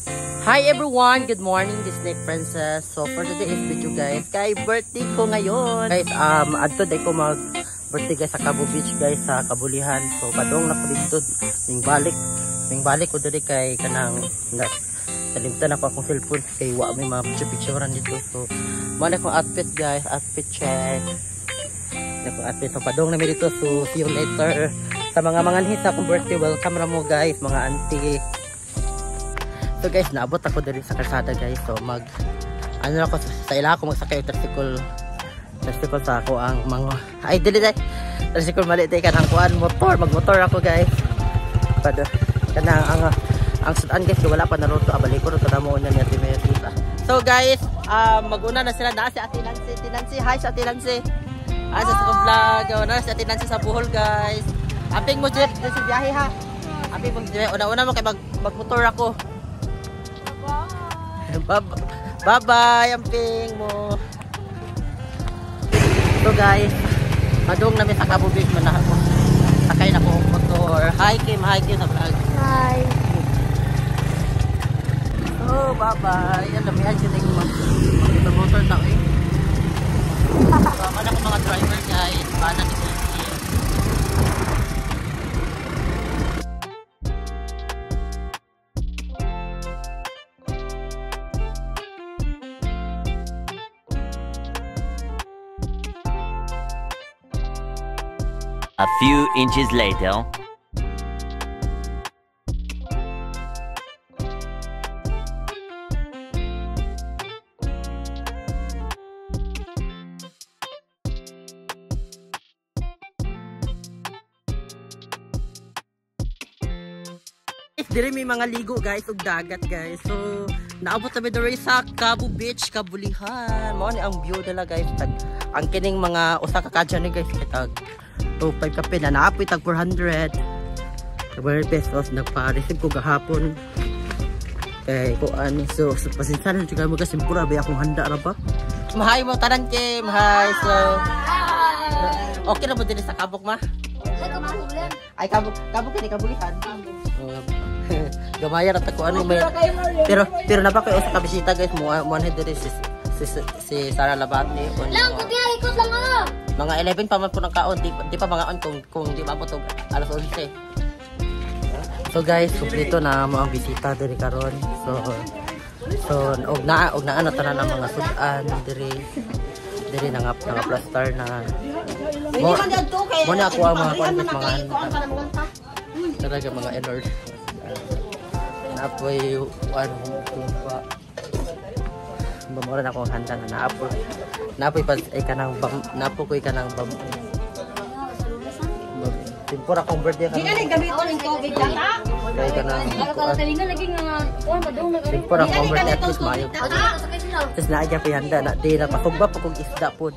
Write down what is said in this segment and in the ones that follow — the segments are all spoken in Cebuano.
Hi everyone! Good morning, Disney Princess. So for today's video guys, kay birthday ko ngayon. Guys, adto day ko mag birthday guys sa Cabo Beach guys, sa Kabulihan. So padong na ko dito, ning balik ko diri kay kanang nalimtan ako akong cellphone kay wa may mga picture-picturean dito. So mao na akong outfit guys, outfit check. Na akong outfit. So padong na mi dito. So see you later. Sa mga manganhi sa akong birthday, welcome ra mo guys, mga auntie. So guys, naabot ako diri sa kalsada guys. So mag ano ako sa ila ako magsakay og tricycle. Tricycle sa ako ang mga ay dili dai. Tricycle mali day kanang kuan motor, magmotor ako guys. Pad kanang ang sudan guys wala pa naluto, abalik ko to mo unya ni Ate Mary. So guys, maguna na sila na si Ate Nancy. Ate Nancy, hi sa Ate Nancy. Hi sa akong vlog. Na si Ate Nancy sa Bohol guys. Aping mo jeep sa biyahe ha. Aping mo jeep. Una-una mo kay magmotor ako. Bye-bye, amping mo. So guys, madung namin sa Cabo Beach man ako. Sakay na ko og motor. Hi Kim sa vlog. Hi. Oh, bye-bye. Yan damihan siya ning mag motor ta eh. So, man ako mga driver guys, bana ni Kim. A few inches later. Diri may mga ligo guys ug dagat guys. So naabot na mi diri sa Cabo Beach, Kabulihan. Mao ni ang view nila guys. Tag ang kining mga usa ka kadya ni guys kitag 25 kape na naapoy tag 400. 400 pesos nagpa-receive ko gahapon. Kay kuan so pasensya na jud mo kasi pura ba akong handa ra ba. Hi mo tanan Kim. Hi. So okay na mo diri sa Kabok ma? Ay Kabok, Kabok kini Kabulihan. Oh. Gamaya ra ta ko ano may pero na ba kayo sa kabisita guys mo mo diri si Sara Labate lang ko diya ikot lang ah. Mga 11 pa man po ng kaon, di pa mga on kung di maabot og alas 11. So guys, kumpleto na mo ang bisita diri karon. So og naa na tanan ang mga sud-an diri diri na nga plaster na. Mo na ako ang mga kuan mga talaga mga error. Naapoy kuan kumpa. Bamora na akong handa na naapoy. Naapoy pa ay kanang napo koy kanang bam. Tempura akong birthday karon. Di gamiton ang tubig data. Kay kanang tempura akong birthday at least maayo. Tapos naa gyud handa na di na pasugba pa kog isda pod.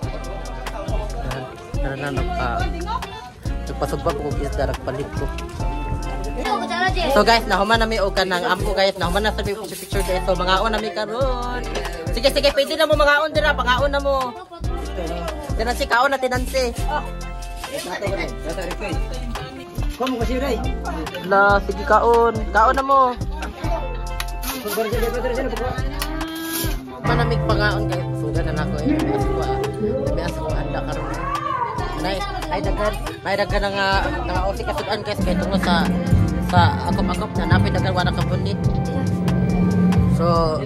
Tara na nagpasugba pa kog isda nagpalit ko. So guys, nahuman na mi og kanang ampo guys, nahuman na sa mi picture guys. So mangaon na mi karon. Sige sige, pwede na mo mangaon dira, pangaon na mo. Tinansi kaon na tinansi. La sige kaon, kaon na mo. Manamig pangaon guys, suga na nako eh. May asa ko handa karon. Ay daghan nga nga ka sudan guys kay tungod sa akop-akop na napay daghan wala ka bunit. So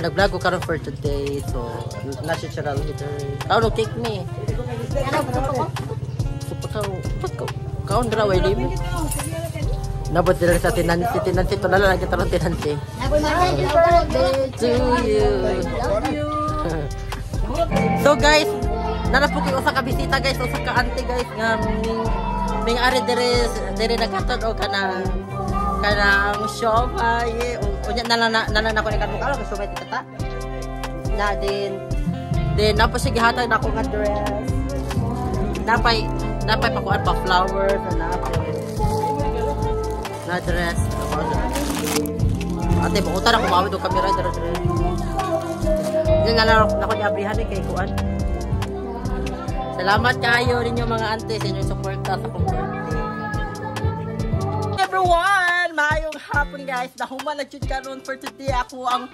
nag-vlog ko karon for today. So natural leader. Kaon og cake ni. Supa ka. Kaon dra way limit. Nabot dira sa tinansi, tinansi to na lang kita ron tinansi. Happy birthday to you. So guys, nara po kayo usa ka bisita guys, usa ka auntie guys nga ning ari dere naghatod og kanang siomay. Unya na na nako ni kanmo kalo siomay tita. Na din napo siya gihatag nako nga dress. Napay pakuan pa flowers na napo. Na dress. Ate buutan ako mawid og kamera dere dere. Nya na nako ni abrihan ni kay kuan. Salamat kayo ninyo mga ante sa inyong suporta sa akong birthday. Everyone, maayong Hapon, guys. Nahuman na jud karon for today ako ang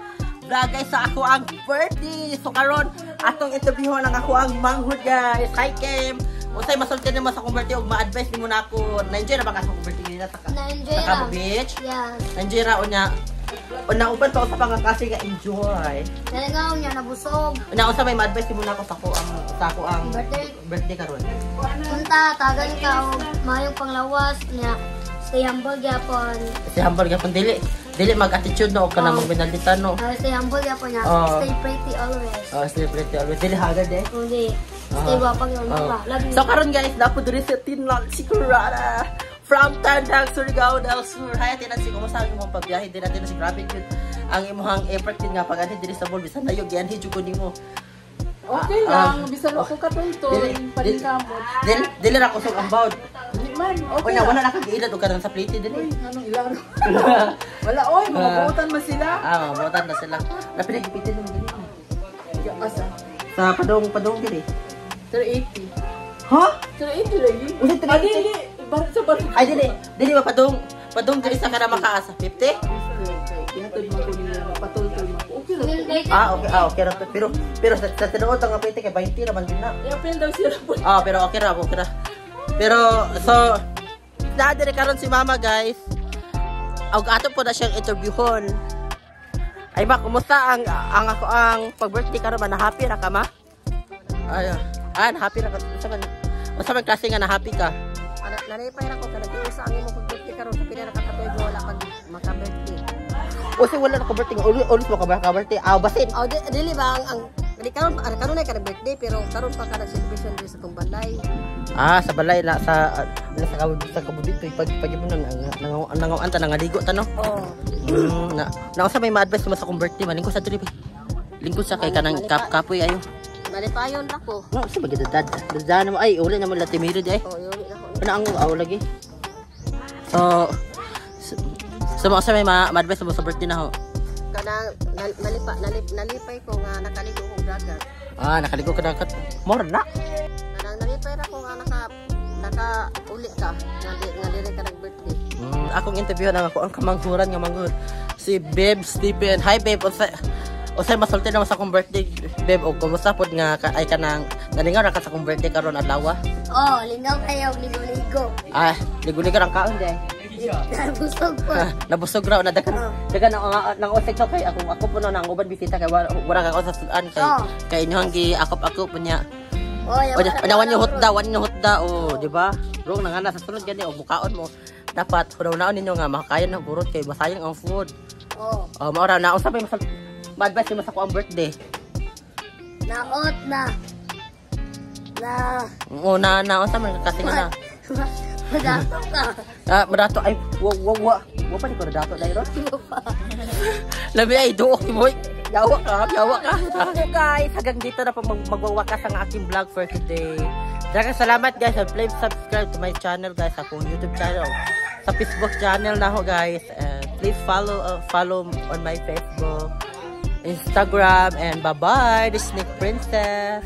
vlog, guys, sa ako ang birthday. So karon atong interviewon ang ako ang manghud, guys. Hi, Kim. Unsay masulti nimo sa akong birthday ug ma-advise nimo na ako? Na-enjoy na ba ka sa akong birthday nila sa Na-enjoy sa Cabo ra. Beach? Yes. Na-enjoy ra unya. Una uban pa usa pa nga kasi nga enjoy. Nalingaw niya, nabusog. Una unsa may ma-advise nimo na ako sa ako ang Birthday. Birthday karon? Unta, tagan ka og maayong panglawas niya. Stay humble gyapon. Si humble gyapon, dili dili mag-attitude no og kana magbenalita no. Stay humble gyapon niya. Oh. Stay pretty always. Oh, stay pretty always. Dili hagad eh. Kundi, stay guwapa gyud Oh. ba? Love you. So karon, guys, napo diri sa Tinlan si Kurara from Tandag, Surigao del Sur. Hi, Ate Nancy, kumusta ang imong pagbiyahe din natin si grabe jud ang imong effort din nga pag diri sa mall bisan nayo gianhi jud ko nimo. Okay lang, bisan ako katultol, paningkamot. Dili dili ra kusog ang bawd. Di man, okay Wala lang. wala na kag og kanang sa plate dili. Uy, anong ilaro? Wala, oy, mga buutan man sila. Ah, buutan na sila. Napiligipitin mo dili. Asa? Sa padong padong dili. 380. Ha? 380 lagi? Ulit, 380? Ah, dili. Sa bar. Ay, dili dili ba padong padong dili sa kana makaasa 50? Ihatod mo ko nila, patultol mo ko. Okay lang. Ah, okay, ah, okay ra to. Pero pero sa tinuod ang apete kay 20 ra man din na. I-appel daw sila po. Ah, pero okay ra, okay ra. Pero so naa diri karon si Mama, guys. Og ato po na siyang interviewhon. Ay ba, kumusta ang ako ang pag-birthday karon ba, na happy ra ka, ma? Ay, ah, na happy ra ka. Unsa man klase nga na happy ka? Ana, nalipay ra ko kay nag-iusa ang imong pag-birthday karon sa pila na katuig wala pag maka-birthday. O si wala na ka birthday, ulit ulit mo ka ba ka birthday? Ah, basin. Oh, di, dili ba ang di karon ah, karon na ka birthday pero karon pa ka nag-celebration diri sa tong balay. Ah, sa balay na sa kabubit pag pag mo nang nang nang anta nangaligo ta no. Oh. Na na unsa may ma-advise mo sa akong birthday man? Lingkod sa diri ba? Lingkod sa kay kanang kapoy ayo. Malipayon ra ko. No, sa bagay dad. Dad mo ay uli na mo latimiro di ay. Oh, yun na ko. Ano ang aw lagi? So so, so mo sa may ma-advise mo sa birthday na ho. Kanang nalipay ko nga nakaligo kog dagat. Ah, nakaligo ka dagat. More na. Kanang nalipay ra ko nga naka uli ka nga diri ka nag-birthday. Akong interview na ako ang kamanghuran nga manghur. Si Babe Stephen. Hi, babe, unsay masulti na mo sa akong birthday, babe, og kumusta pod nga ka, ay kanang nalingaw ra ka sa akong birthday karon adlaw? Oh, lingaw kayo, ligo-ligo. Ah, ligo-ligo ang kaon di. Nabusog pa. Nabusog raw na dagan dagan ang nang osek kay ako ako po no nang uban bisita kay wala wala ka sa sudan kay kay inyong gi akop-akop niya. Oh, Onya onya wan yung hotda, wan yung hotda, oh, di ba? Rong nangana sa sunod gani og mukaon mo. Dapat hunaw-naon ninyo nga makakayon ng gurot kay masayang ang food. Oh, Oh, maora na unsa may masal ma-advise nimo sa ko ang birthday? Naot na. Na. Oo, na na unsa man kasi nga na. Madato ka. Ah, madato ay wa wa wa. Wa pa ni ko dato dai ron. Labi ay duok mo. Yawa ka, yawa ka. So guys, hanggang dito na po magwawakas ang aking vlog for today. Daghang salamat, guys, and please subscribe to my channel, guys, akong YouTube channel, sa Facebook channel na ho, guys. And please follow on my Facebook, Instagram, and bye-bye, the Snake Princess.